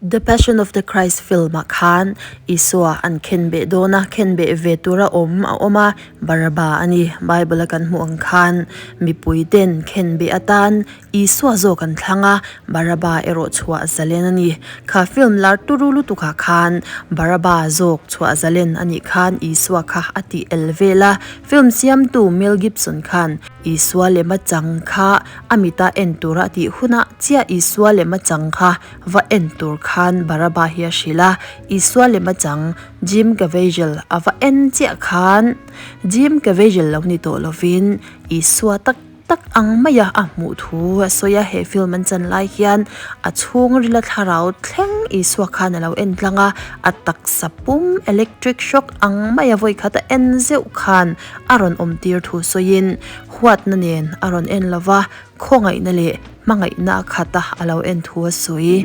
The Passion of the Christ film ah khan Isua an khenbeh dawn a, khenbeh ve tura awm a awm a, Baraba a ni. Bible a kan hmuh ang khan mipui ten khenbeh atan Isua zawk an thlang a, Baraba erawh chhuah zalen a ni. Kha film lar turu lutuk ah khan Baraba zawk chhuah zalen a nih khan Isua kha a tih el vel a, film siamtu Mel Gibson khan Isua lema chang kha a mita en tura a tih hunah chiah Isua lema chang kha va en tur khan Baraba hi a hrilh a, Isua lema chang Jim Caviezel a va en chiah khan Jim Caviezel lo ni tawh lovin Isua tak tak ang maia a hmuh thu a sawi a, he film an chan lai hian a chhungrila thlarau thleng Isua khan a lo en tlang a, a taksa pum electric shock ang maia vawi khat a en zeuh khan a rawn awm tir thu sawiin huatna nen a rawn en lova, khawngaihna leh hmangaihna a khat a a lo en thu a sawi.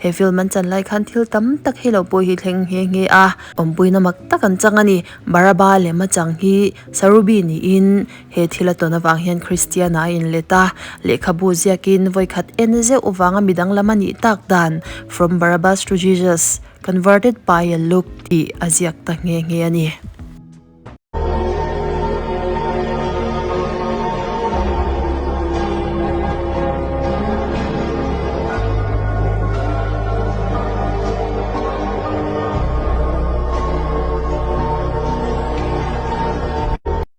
He film an chan lai khan thil tam tak hi lo pawh hi thleng nghe nghe a, awmpuina mak tak an chang a ni. Baraba lem a chang hi Sarubi niin he thil a tawn avang hian Kristiana a inlet a, lehkhabu ziakin vawikhat en zeuh vanga midang lam a nih tak dan From Barabbas to Jesus, Converted by a Look tih a ziak ta nghe nghe a ni.